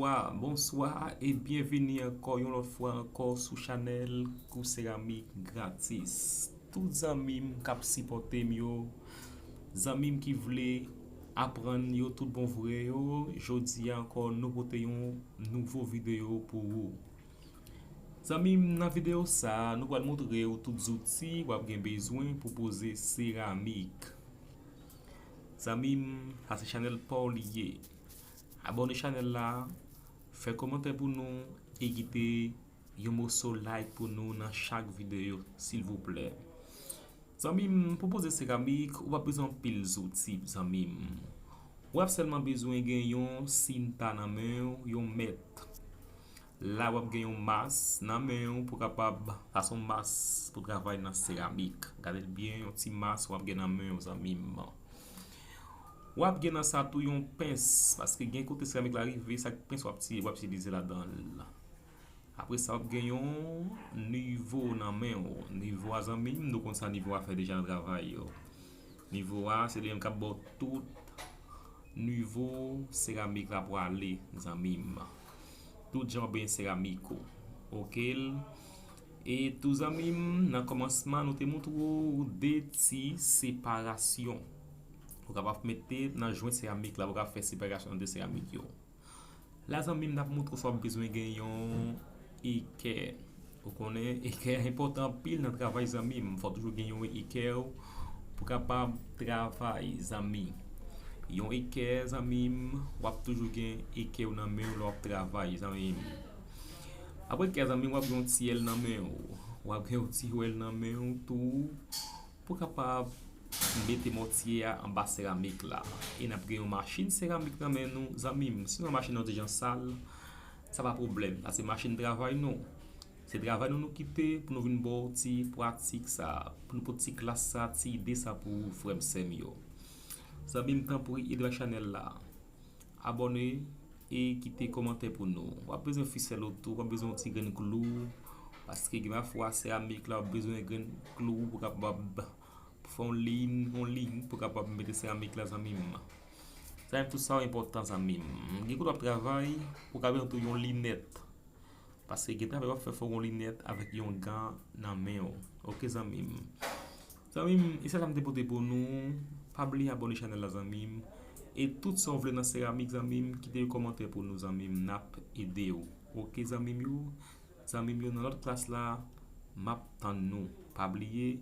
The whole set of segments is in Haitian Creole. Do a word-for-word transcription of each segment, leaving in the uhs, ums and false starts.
Bonswa, bonswa e byenvini ankò yon lòt fwa ankò sou chanèl Kou Seramik Gratis. Tout zanmi m k ap sipòte m yo, zanmi m ki vle aprann yo tout bon vre yo, jodi a ankò nou pote yon nouvo videyo pou ou. Zanmi m, nan videyo sa a, nou pral montre w tout zouti w ap gen bezwen pou poze seramik. Zanmi m, sa se chanèl pa w li ye. Abòne chanèl la, fè kòmantè pou nou e kite yon moso like pou nou nan chak videyo, silvouplè. Zanmi m, pou poze seramik, ou p ap bezwen anpil zouti, zanmi m. W ap sèlman bezwen gen yon sinta nan men w, yon mèt. La w ap gen yon mas nan men w pou kapab, sa se yon mas pou travay nan seramik. Gade l byen, yon ti mas w ap gen nan men w, zanmi m. W ap gen nan sa tou yon pens, paske gen kote seramik la rive, se ak pens w ap ti, w ap itilize ladan l. Apre sa, w ap gen yon nivo nan men w. Nivo a, zanmi m, nou konn sa nivo a fè deja nan travay yo. Nivo a, se li menm k ap ba w tout nivo seramik la pwale, zanmi m. Tout jan w ap benyen seramik ou. Oke? E tou, zanmi m, nan kòmansman, nou te montre w de ti separasyon. Ou kapab mete nan jwent seramik la, ou kapab fè separasyon ant de seramik yo. La, zanmi m, n ap montre w sa w ap bezwen gen yon ekè. Ou konnen, ekè a enpòtan anpil nan travay, zanmi m. Fò w toujou gen yon ekè w pou kapab travay, zanmi. Yon ekè, zanmi m, w ap toujou gen ekè w nan men w lè w ap travay, zanmi m. Apre ekè, zanmi m, w ap gen yon tiyèl nan men w. W ap gen yon tiyèl nan men w tou pou kapab mete mòtye a anba seramik la. E n ap gen yon machin seramik nan men nou, zanmi m. Si yon machin nan yon ti jan sal, sa pa pwoblèm. Sa se machin travay nou. Se travay nou nou kite pou nou vin ba w ti pratik sa, pou nou pote ti klas sa, ti ide sa pou ou, frè m, sè m yo. Zanmi m, tanpri, ede ak chanèl la. Abòne e kite kòmantè pou nou. W ap bezwen fisèl oto, w ap bezwen yon ti grenn klou, paske gen pafwa seramik la w ap bezwen grenn klou pou kapab fè yon liy, yon liy pou kapab mete seramik la, zanmi m. Zanmi m, tout sa yo enpòtan, zanmi m. Gen kote w ap travay, ou ka bezwen tou yon linèt. Paske gen travay w ap fè, fò w gen yon linèt avèk yon gan nan men w. Oke, zanmi m. Zanmi m, e sa m te pote pou nou. Pa bliye abòne chanèl la, zanmi m. E tout sa w vle nan seramik, zanmi m, kite yon kòmantè pou nou, zanmi m. N ap ede w. Oke, zanmi m yo. Zanmi m yo, nan lòt klas la, m ap tann nou. Pa bliye,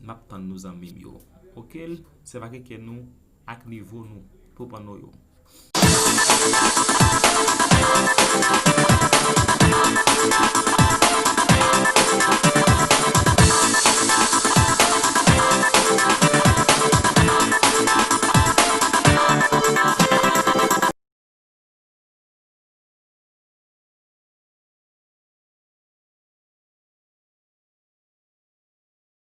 m ap tann nou, zanmi m yo. Oke, sèvi ak ekè nou ak nivo nou pou panno yo.